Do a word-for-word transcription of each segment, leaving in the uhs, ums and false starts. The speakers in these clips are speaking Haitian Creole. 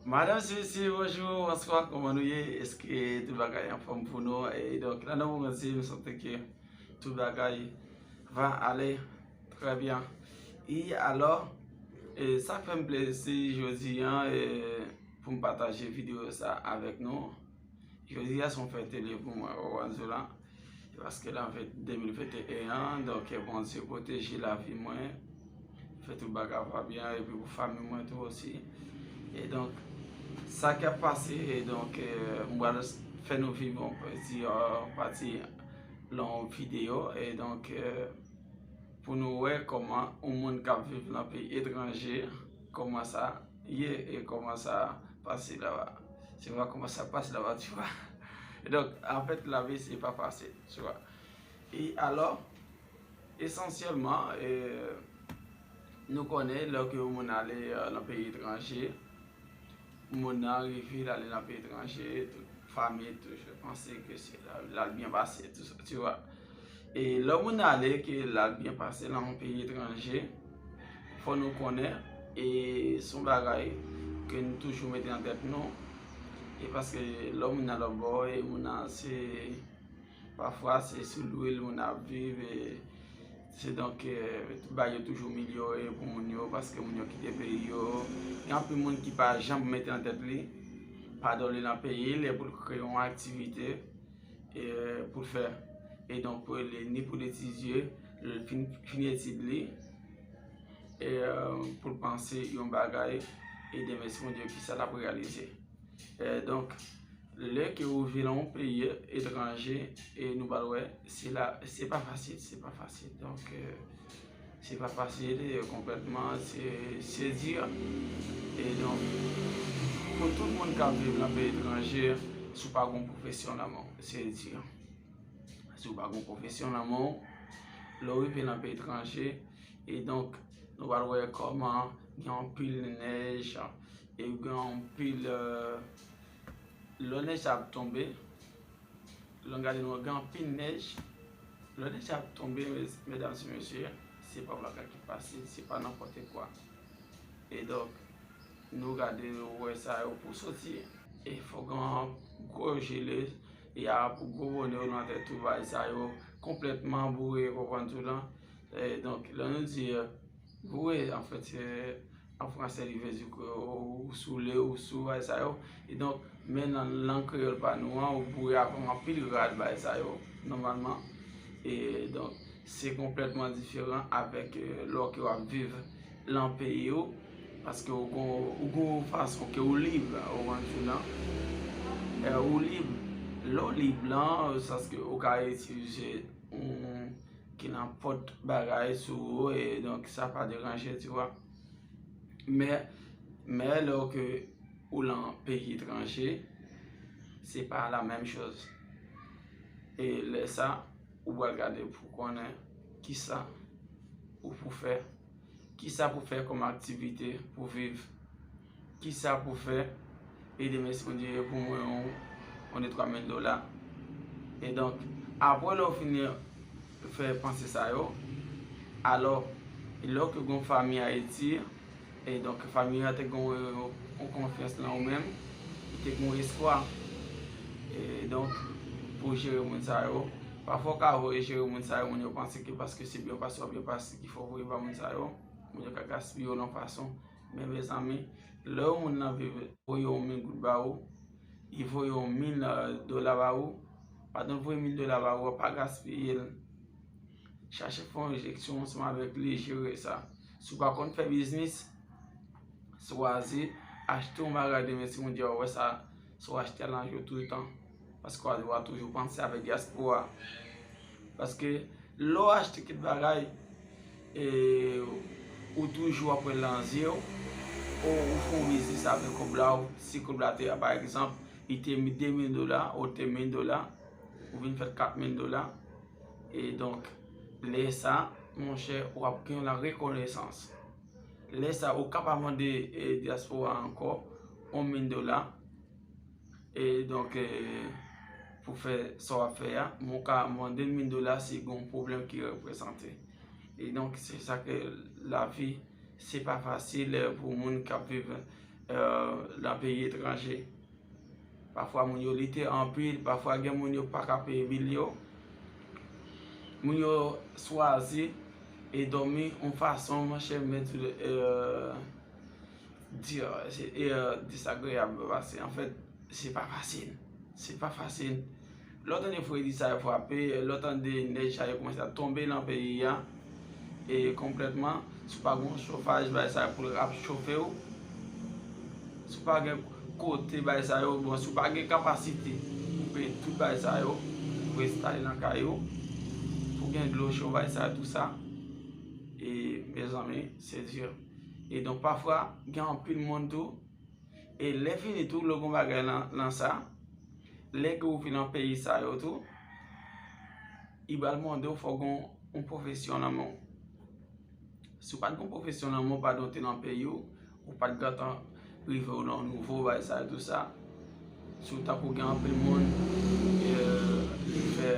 Madanm, mesye, bonjou, bonswa, kòman nou ye? Èske tout bagay anfòm pou nou? E donk, la nan moman si, m santi ke tout bagay va aller très bien. E alò, e sa k fè m plezi jodi a, e pou m pataje videyo sa avèk nou. Jodi a se yon fèt li ye pou mwen, ou konprann sa la. Paske nan de mil venteyen an, donk, Bondye pwoteje lavi mwen, fè tout bagay va byen, epi pou fanmi mwen tou osi. E donk, sa k ap pase, e donk, e, m pral fè nou viv yon pati, yon pati nan yon videyo, e donk, e, pou nou wè kòman yon moun k ap viv nan peyi etranje, kòman sa ye, e kòman sa pase laba. Se pa kòman sa pase laba, tu vois. E donk, anfèt, lavi, se pa fasil, tu vois. E alò, esansyèlman, e, nou konnen, lè ke yon moun ale, e, nan peyi etranje, moun nan rive, l ale nan peyi etranje, tout fanmi toujou panse ke se l al byen pase, tu vois. E lè moun nan ale, ke l al byen pase nan yon peyi etranje, fò nou konnen, e se yon bagay ke nou toujou mete nan tèt nou, e paske lè moun nan lòt bò, e moun nan se, pafwa se sou lwil moun ap viv, e se donk, e, tout bagay yo toujou melyore pou moun yo, paske moun yo kite peyi yo. Gen anpil moun ki pa janm mete nan tèt li, pa dòle nan peyi l, e pou l kreye yon aktivite, e, pou l fè. E donk, pou li, ni pou l etidye, l fin, fin etid li, e, e, pou l panse yon bagay, e demen si Bondye, kisa l ap reyalize. E, donk, lè ke ou viv nan yon peyi etranje, e nou pral wè, se la, se pa fasil, se pa fasil. Donk, e, se pa fasil, e, konplètman, se, se di. E donk, pou tout moun k ap viv nan peyi etranje, si w pa gen yon pwofesyon nan men w, se di. Si w pa gen yon pwofesyon nan men w, lè w rive nan peyi etranje, e donk, nou pral wè kòman gen anpil nèj, e gen anpil, e, lè nèj sa ap tonbe, lè n gade nou gen anpil nèj, lè nèj sa ap tonbe, mes-, medam e mesye, se pa bagay ki fasil, se pa nenpòt kwa. E donk, nou gade, nou wè sa yo pou soti, e fò gen gwo jile, e a pou gwo bone yo nan tèt tou, bagay sa yo konplètman boure, ou konprann tou la. E donk, lè nou di, e, boure, anfèt, se, an fransè, li vle di ke ou soule, ou sou, bagay sa yo. E donk, men nan lang kreyòl pa nou an, ou boure avèk anpil rad, bagay sa yo, nòmalman. E donk, se konplètman diferan avèk, e, lè ke w ap viv lan peyi w, paske ou gon, ou gon fason ke ou lib, ou konprann sa la. E, ou lib, lè w lib lan, se paske ou ka itilize, ou, ki nenpòt bagay sou ou, e donk sa pa deranje, tu vois. Men, men lè ke ou lan peyi etranje, se pa la menm choz. E lè sa, ou pral gade pou konnen kisa ou pou fè, kisa pou fè kòm aktivite pou viv, kisa pou fè, e demen si Bondye pou mwen yon, yon de twa mil dola. E donk, apre lè w fini fè panse sa yo, alò, lè w ke gen yon fanmi Ayiti, e donk, fanmi an te gen yon, yon konfyans nan ou menm, li te gen yon espwa. E donk, pou jere moun sa yo, pafwa w ka voye jere moun sa yo, moun yo panse ke paske se byen pase w ap byen pase ki fè w voye ba moun sa yo, moun yo ka gaspiye w nan fason. Men mezanmi, lè yon moun nan vle voye yon mil goud ba ou, li voye yon mil, e, dola ba ou, pandan l voye mil dola ba ou, pa gaspiye l. Chache fè yon jesyon ansanm avèk li, jere sa. Si w pa konn fè biznis, chwazi achte yon bagay demen si Bondye, w a wè sa, si w achte al nan je w toutan. Paske w a, w a toujou panse avèk dyaspora. Paske lè w achte kèk bagay, e, ou toujou ap wè l nan zye w, ou, ou fè yon biznis avèk kòb la, ou, si kòb la te, pa egzanp, li te de mil dola, ou te mil dola, ou vin fè l kat mil dola. E donk, lè sa, monchè, w ap gen yon larekonesans. Lè sa, ou kapab mande, e, dyaspora ankò yon mil dola. E donk, e, pou fè sa w ap fè a, men w ka mande mil dola si gen yon pwoblèm ki reprezante. E donk, se sa ke lavi, se pa fasil, e, pou moun k ap viv, e, nan peyi etranje. Pafwa moun yo lite anpil, pafwa gen moun yo pa ka peye bil yo. Moun yo swazi e dòmi yon fason, monchè, mèt, euh, di, se, euh, dezagreyab, paske anfèt, se pa fasil. Se pa fasil. Lè w tande fredi sa yo frape, lè w tande nèj sa yo kòmanse ap tonbe nan peyi a, e konplètman, si w pa gen yon chofaj, bagay sa yo pou l ap chofe w. Si w pa gen kote bagay sa yo, bon, si w pa gen kapasite pou peye tout bagay sa yo, pou enstale nan kay ou, pou gen dlo cho, bagay sa yo, tout sa, e, mezanmi, se di. E donk, pafwa, gen anpil moun tou, e lè fini tou, lè w gen bagay nan, nan sa, lè ke w vin nan peyi sa yo tou, i pral mande w fò w gen yon pwofesyon nan men w. Si w pa t gen yon pwofesyon nan men w pandan w te nan peyi w, ou pa t gentan rive w nan nouvo bagay sa yo, tout sa. Si w tankou gen anpil moun, euh, ki fè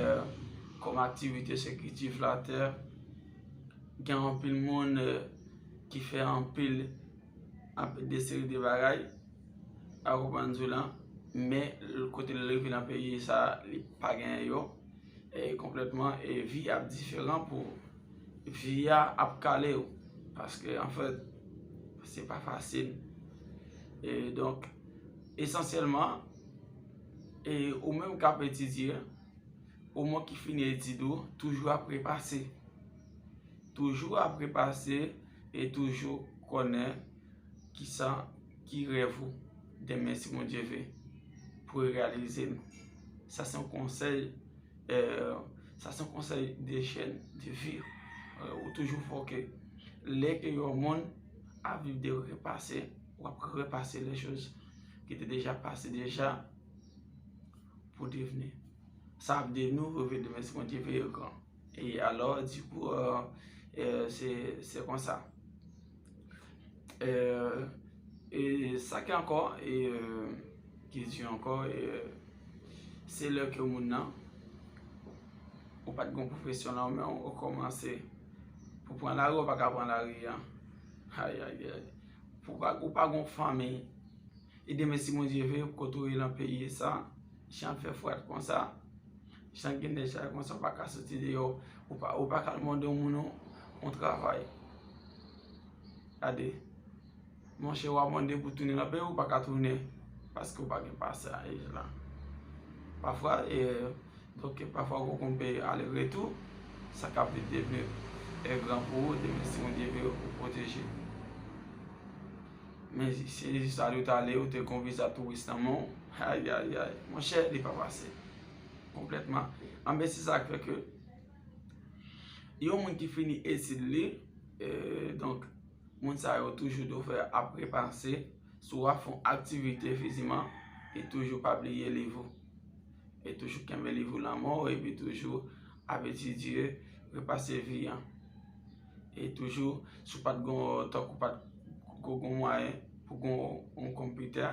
kòm aktivite se kilti flatè, gen anpil moun, euh, ki fè anpil, anpil de seri de bagay, a konprann sou la, men kote l rive nan peyi sa, li pa genyen yo, e konplètman, e vi ap diferan pou vi a ap kale w, paske anfèt, se pa fasil. E donk, esansyèlman, e ou menm k ap etidye, ou menm ki fini etid ou, toujou ap repase. Toujou ap repase e toujou konnen kisa ki rèv ou demen, si Bondye vle, pou reyalize l. Sa se yon konsèy, euh, sa se yon konsèy de jèn, de vi. Euh, ou toujou fò ke lè ke yon moun ap viv de repase, w ap repase les choses ki te deja pase deja pou devni. Sa ap devni ou reve demen, si Bondye vle, yo gran. E alò, dikou, euh, euh, se, se konsa. Euh, e sa ki ankò, e, euh, ki di ankò, e, se lè ke moun nan, ou pa t gen pwofesyon nan men w, ou kòmanse pou pran lari, ou pa ka pran lari an. Ay, ay, ay. Pou pa, ou pa gen fanmi, e demen, si Bondye vle, kote w ye nan peyi sa, jan l fè fwat konsa, jan gen nèj sa konsa, ou pa ka soti deyò, ou pa, ou pa ka al mande yon moun yon, yon travay. Gade, monchè, w ap mande pou tounen nan peyi w, ou pa ka tounen, paske w pa gen pasaj la. Pafwa, e, donk, pafwa, ou konn peye ale retou, sa k ap vin devni, e, gran pou ou, demen, si Bondye vle, ou pwoteje. Men si se jis ale ou t ale, ou te gen yon viza touris nan men w, ay, ay, ay, monchè, li pa pase. Konplètman. Anben, se sa k fè ke yon moun ki fini etid li, e, donk, moun sa yo toujou dwe fè ap repase, si w ap fè yon aktivite fiziman, e toujou pa bliye liv ou. E toujou kenbe liv ou nan men w, epi toujou ap etidye, repase vi an. E toujou, si w pa t gen, tankou w pa t gen yon mwayen pou gen yon konpitè,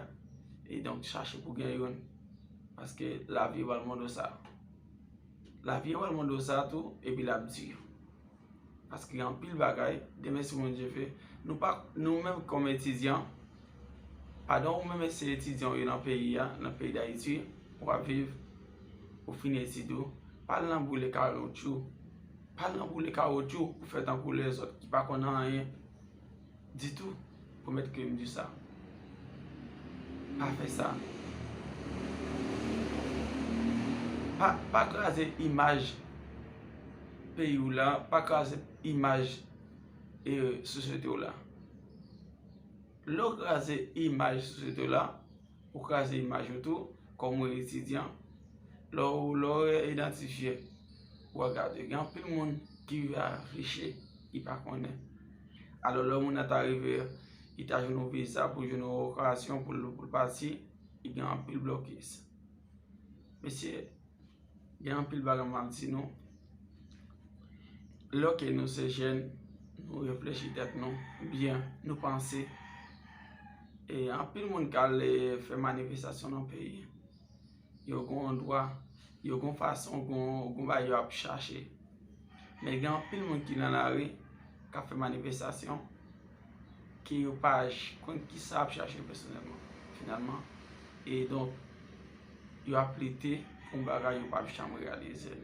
e donk chache pou gen youn. Paske lavi pral mande w sa. Lavi pral mande w sa tou, epi l ap di. Paske gen anpil bagay, demen si Bondye vle, nou pa, nou menm kòm etidyan, pandan ou menm se etidyan ou ye nan peyi a, nan peyi Dayiti, w ap viv, ou fini etid ou, pa al nan boule kawotchou, pa al nan boule kawotchou pou fè tankou lèzòt ki pa konn anyen ditou, pwomèt ke m di sa. Pa fè sa. Pa, pa kraze imaj peyi w la, pa kraze imaj, e, sosyete w la. Lè w kraze imaj sosyete w la, ou kraze imaj ou tou, kòm yon etidyan. Lè w, lè w idantifye, w ap gade, gen anpil moun ki rive a riche, li pa konnen. Alò, lè moun nan ta rive, li ta jwenn yon viza pou jwenn yon okazyon pou l, pou l pati, li gen anpil blokis. Mesye, gen anpil bagay m ap di nou. Lè ke nou se jèn, nou reflechi tèt nou byen, nou panse. E anpil moun k al, e, fè manifestasyon nan peyi. Yo gen yon dwa, yo gen yon fason, gen yon, gen yon bagay yo ap chache. Men gen anpil moun ki nan lari, k ap fè manifestasyon, ke yo pa j-, konn kisa y ap chache pèsonèlman. finalman. E donk, yo ap lite pou yon bagay yo p ap janm reyalize l.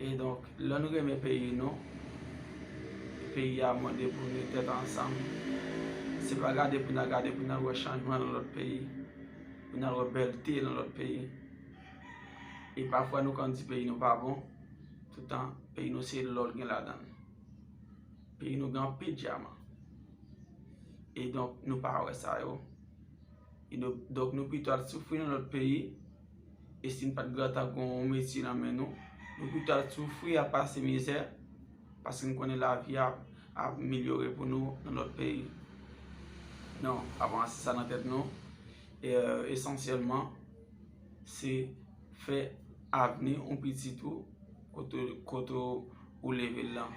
E donk, lè nou renmen peyi nou, peyi a mande pou nou tèt ansanm. Se pa gade pou n al gade, pou n al wè chanjman nan lòt peyi, pou n al wè bèlte nan lòt peyi. E pafwa nou konn di peyi nou pa bon, toutan peyi nou se lò l gen ladan l. Peyi nou gen anpil dyaman. E donk, nou pa wè sa yo. E donk, donk, nou pito al soufri nan lòt peyi. E si n pa t gentan gen yon metye nan men nou, nou pito al soufri, al pase mizè, paske n konnen lavi a ap amelyore pou nou nan lòt peyi. Non, avanse sa nan tèt nou. E, euh, esansyèlman, se fè avni yon pitit ou kote, kote ou leve l lan.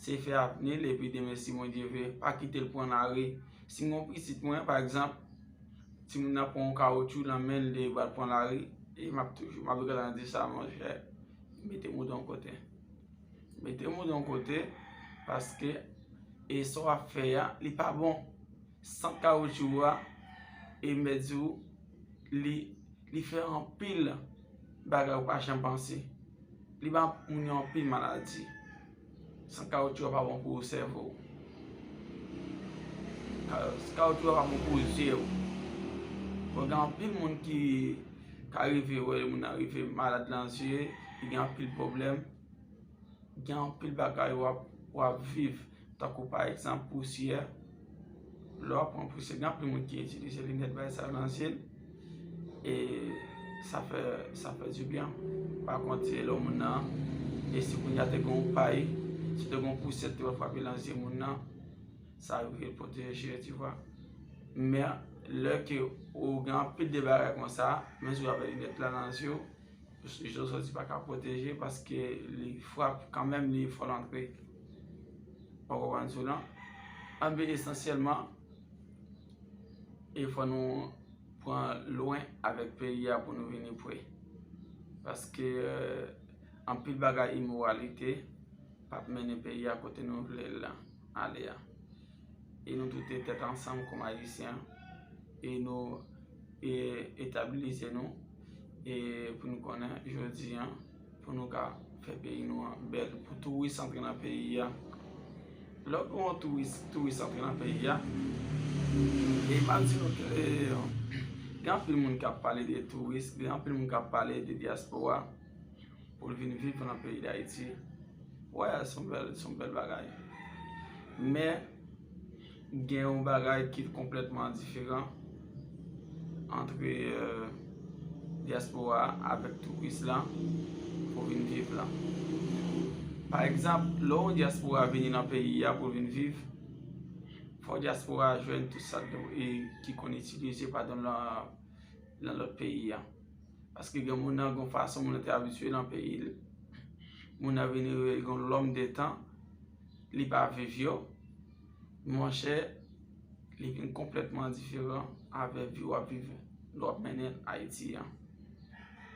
Se fè avni l, epi demen, si Bondye vle, pa kite l pran lari. Si m gen yon pitit mwen, pa egzanp, timoun nan pran yon kawotchou nan men l, li pral pran lari, e m ap toujou, m ap gentan di sa, monchè, mete mouton kote. Mete mouton kote, paske e sa w ap fè a, li pa bon. Sant kawotchou a, e m di w, li, li fè anpil bagay ou pa janm panse. Li ba moun yo anpil maladi. Sant kawotchou a pa bon pou sèvo w. Ka-, kawotchou a pa bon pou zye w. Bon, gen anpil moun ki ka rive wè moun nan rive malad nan zye, li gen anpil pwoblèm. Gen anpil bagay w ap, w ap viv, tankou pa egzanp pousyè. Lè w ap pran pousyè, gen anpil moun ki itilize linèt bay sa nan zye l. E sa fè, sa fè dibyen. Pa kont, se lè moun nan, e si kounye a te gen yon pay, si te gen yon pousyè te frape nan zye moun nan, sa rive pwoteje, tu vois. Men lè ke ou gen anpil de bagay konsa, menm si w avè linèt la nan zye w, je soti pa ka pwoteje paske li frap kanmenm, li fò l antre. Ou konprann sou lan? Anben, esansyèlman, e fò nou pran lwen avèk peyi a pou nou vini pre. Paske, euh, anpil bagay imoralite p ap mennen peyi a kote nou vle l ale a. E nou tout te tèt ansanm kòm Ayisyen, e nou, e, etabilize nou, e pou nou konnen jodi a, pou nou ka fè peyi nou an bèl, pou touris antre nan peyi a. Lè w gen yon touris, touris antre nan peyi a, e m ap di nou ke, e, gen anpil moun k ap pale de touris, gen anpil moun k ap pale de dyaspora, pou l vin viv nan peyi Dayiti. Wè, se yon bèl, se yon bèl bagay. Men, gen yon bagay ki konplètman diferan antre, euh, dyaspora a avèk touris la pou vin viv la. Pa egzanp, lè yon dyaspora vini nan peyi a pou vin viv, fò dyaspora a jwenn tout sa ki konn itilize pa dan nan, nan lòt peyi a. Paske gen moun nan, gen fason moun nan te abitye nan peyi l. Moun nan vini gen lòm de tan, li pa viv yo. Monchè, li vin konplètman diferan avèk vi w ap viv, lè w ap mennen Ayiti an.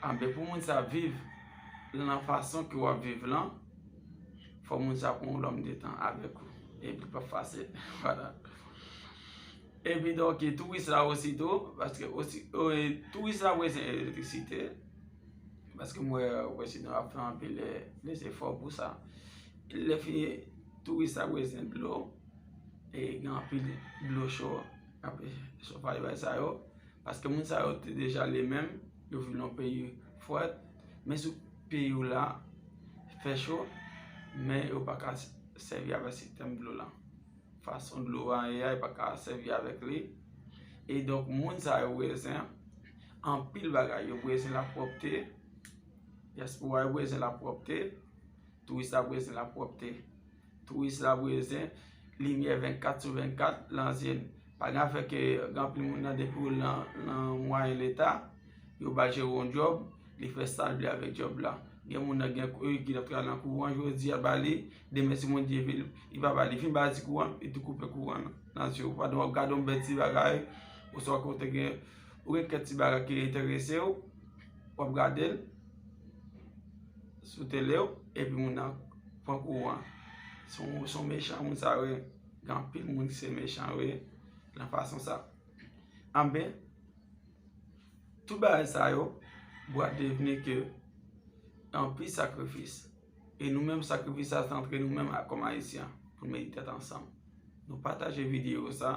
Anben, pou moun sa viv nan fason ke w ap viv lan, fò moun sa pran yon lòm de tan avèk ou. Epi l p ap fasil. Vwala. Epi donk, touris la osi tou, paske osi, e, touris la bezwen elektrisite, paske m wè prezidan ap fè anpil, e, lezefò pou sa. Lè fini, touris la bezwen dlo, e gen anpil dlo cho, anpil chofaj bay sa yo, paske moun sa yo te deja li menm, yo viv nan peyi frèt, men sou peyi w la, fè cho, men yo pa ka sèvi avèk sistèm dlo la. Fason dlo a ye a, yo pa ka sèvi avèk li. E donk, moun sa yo bezwen anpil bagay. Yo bezwen lapwòpte. Dyaspora yo bezwen lapwòpte. Touris la bezwen lapwòpte. Touris la bezwen limyè vennkat sou vennkat nan zye l. Pa gen afè ke gen anpil moun nan depi w nan, nan mwayen leta, yo ba jere yon djòb, li fè sa l vle avèk djòb la. Gen moun nan gen, ki t ap travay nan kouran jodi a ba li, demen si Bondye vle, li pa ba li. Fin ba ti kouran, li tou koupe kouran nan, nan zye w. Pandan w ap gade yon bèl ti bagay, oswa kote gen, ou gen kèk ti bagay ki enterese w, w ap gade l sou tele w, epi moun nan pran kouran. Se yon, se yon mechan moun sa yo ye. Gen anpil moun ki se mechan yo ye, nan fason sa. Anben, tout bagay sa yo, bwa devni ke anpil sakrifis. E nou menm, sakrifis sa se antre nou menm ak kòm Ayisyen pou n mete tèt ansanm. Nou pataje videyo sa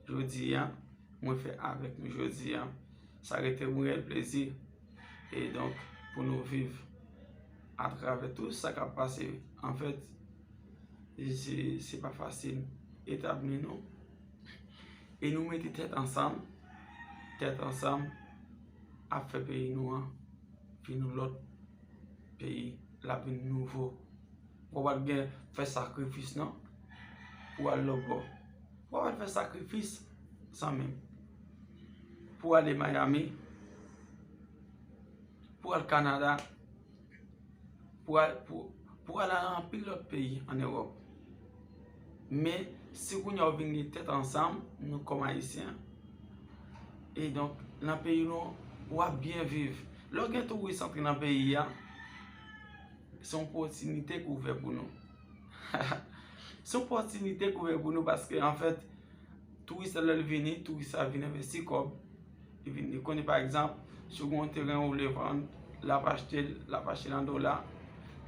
jodi a, mwen fè avèk nou jodi a. Sa rete yon reyèl plezi. E donk, pou nou viv atravè tout sa k ap pase, anfèt, se, se pa fasil etabli nou. E nou mete tèt ansanm, tèt ansanm ap fè peyi nou an vin yon lòt peyi, l ap vin nouvo. Ou pa t gen fè sakrifis non, pou al lòtbò. Ou pa t fè sakrifis, zanmi m, pou ale Miami, pou al Kanada, pou al, pou, pou al anpil lòt peyi ann Ewòp. Men, si kounye a w vin gen tèt ansanm, nou kòm Ayisyen, e donk, nan peyi nou, w ap byen viv. Lè w gen touris antre nan peyi a, se yon opòtinite k ouvè pou nou. Se yon opòtinite k ouvè pou nou paske, anfèt, touris la, lè l vini, touris la vin envesti kòb. Li vin, li konnen, pa egzanp, si w gen yon teren ou vle vann, l ap achte l, l ap achte l an dola,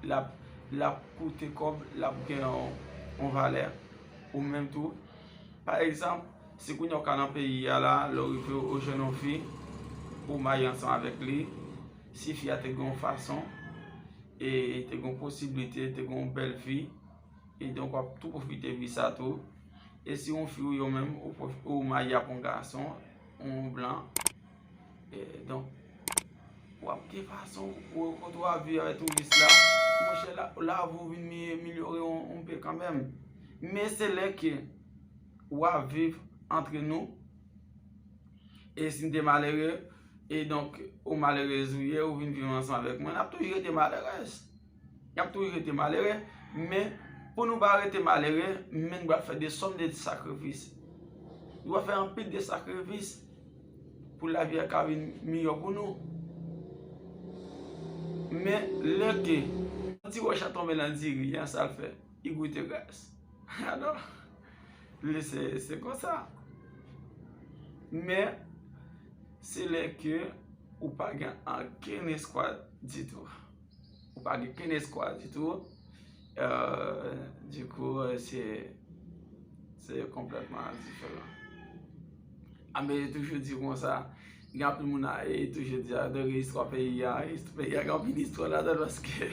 l ap, l ap koute kòb, l ap gen yon, yon valè. Ou menm tou, pa egzanp, si kounye a w ka nan peyi a la, lè w rive ou jwenn yon fi, ou marye ansanm avèk li, si fi a te gen yon fason, e te gen yon posiblite, te gen yon bèl vi, e donk w ap tou pwofite vi sa tou. E si yon fi ou yo menm, ou pwof-, ou marye ak yon gason, yon blan, e donk, w ap gen fason pou w kote w ap viv avèk touris la. Monchè, la, lavi w vin mi-, melyore yon, yon pe kanmenm. Men se lè ke w ap viv antre nou, e si n te malere, e donk, ou malerez ou ye, ou vin viv ansanm avèk mwen, n ap toujou rete malerèz. N ap toujou rete malere, men pou nou pa rete malere, men nou pral fè de sòm de sakrifis. Nou pral fè anpil de sakrifis pou lavi a ka vin miyò pou nou. Men lè ke yon ti wòch a tonbe nan diri an, sa l fè? Li goute gras. Alò, li se, se konsa. Men, se lè ke ou pa gen ankenn espwa ditou. Ou pa gen kenn espwa ditou. Euh, dikou, euh, se, se konplètman diferan. A, men yo toujou di konsa, gen anpil moun a, e toujou di, a, de istwa peyi a, istwa peyi a, gen anpil istwa ladan l, paske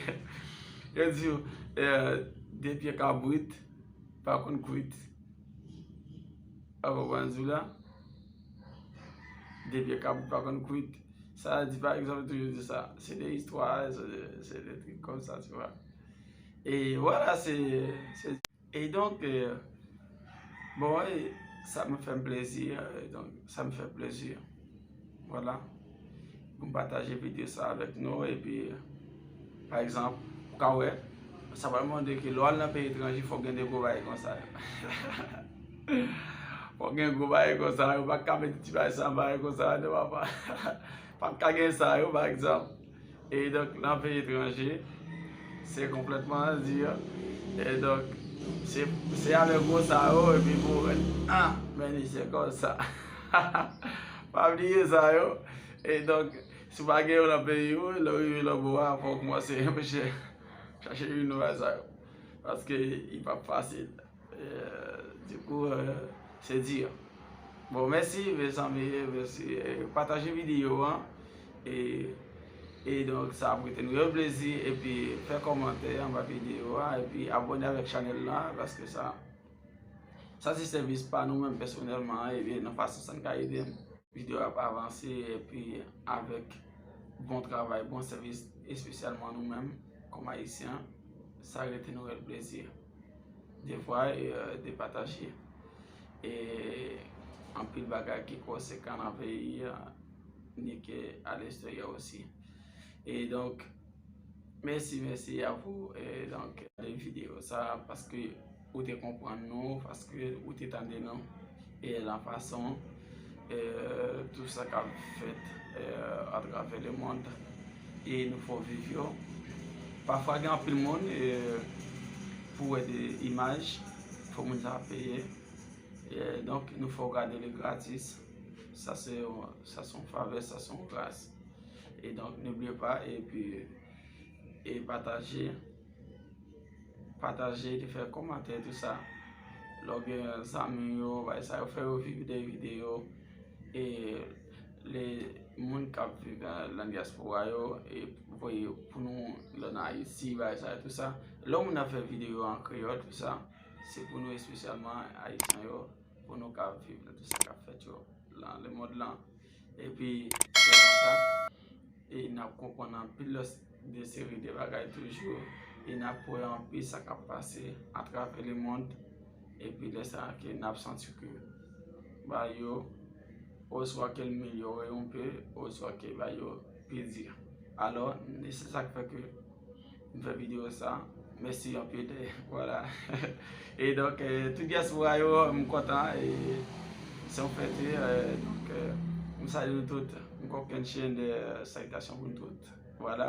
yo di, euh, de pye kabrit pa konn kwit. Ou konprann di w la? De pye kabrit pa konn kwit. Sa di, pa egzanp, yo toujou di sa. Se de istwa, se de, se de trik konsa, tu vois. E vwala, se, se, e donk, euh, bon, e sa m fè m plezi, euh, donk, sa m fè plezi. Vwala. Pou m pataje videyo sa avèk nou, epi, pa egzanp, ou ka wè, sa pral montre ke lè w al nan peyi etranje, fòk gen de gwo bagay konsa yo. Fòk gen gwo bagay konsa yo, pa ka mete ti bagay sa, bagay konsa, non, papa. Pa ka gen sa yo, pa egzanp. E donk, nan peyi etranje, se konplètman di, e donk, se, se avèk gwo sa yo, epi pou wè, ah, men li se konsa. Pa bliye sa yo. E donk, si w pa gen yo nan peyi w, lè w rive lòtbò a, fò w kòmanse, monchè, chache youn nan bagay sa yo. Paske li p ap fasil. Euh, dikou, euh, se di. Bon, mèsi, mezanmi, mèsi. E pataje videyo an. E, e donk, sa ap rete nou yon plezi. Epi, fè kòmantè anba videyo a. Epi, abòne avèk chanèl la. Paske sa, sa se sèvis pa nou menm pèsonèlman. Epi, nan fason sa n ka ede m. Videyo ap avanse epi avèk bon travay, bon sèvis, espesyalman nou menm, kòm Ayisyen, sa rete nou rèl plezi. Defwa, e, de pataje. E anpil bagay ki konsekan nan peyi a, ni ke a lesterye osi. E donk, Mèsi, mèsi a vous. E donk, gade videyo sa, paske ou te konprann nou, paske ou te tande nou. E la fason, e, tout sa k ap fèt, e, atravè le mond, e nou fè w viv yo. Pafwa, gen anpil moun, e, pou wè de imaj, fò moun sa peye. E, donk, nou fè w gade li gratis. Sa se yon, sa se yon favè, sa se yon gras. E donk, n'oubliez pas, epi, e pataje, pataje, epi fè kòmantè, tou sa. Lè w gen zanmi yo, bay sa yo, fè yo viv de videyo. E le moun k ap viv nan, nan dyaspora yo, e voye pou nou, lè nan Ayiti, bay sa yo, tou sa. Lè moun ap fè videyo an kreyòl, tou sa, se pou nou espesyalman Ayisyen yo, pou nou ka viv nan tout sa k ap fèt yo nan lemonn lan. Epi, se konsa, e n ap konprann anpil lòt de seri de bagay toujou, e n ap wè anpil sa k ap pase atravè lemonn, epi lè sa a ke n ap santi ke bagay yo, oswa ke l melyore yon pe, oswa ke bagay yo pi di. Alò, e se sa k fè ke m fè videyo sa. Mèsi anpil, vwala. E donk, e, tout dyaspora yo, m kontan, e se yon fèt, e, donk, e, m salye nou tout. M konkenn chen de salitasyon pou nou tout. Vwala.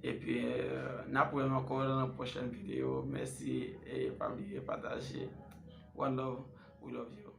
Epi, e, n ap wè nou ankò nan pwochèn videyo. Mèsi, e pa bliye pataje. One love, we love you.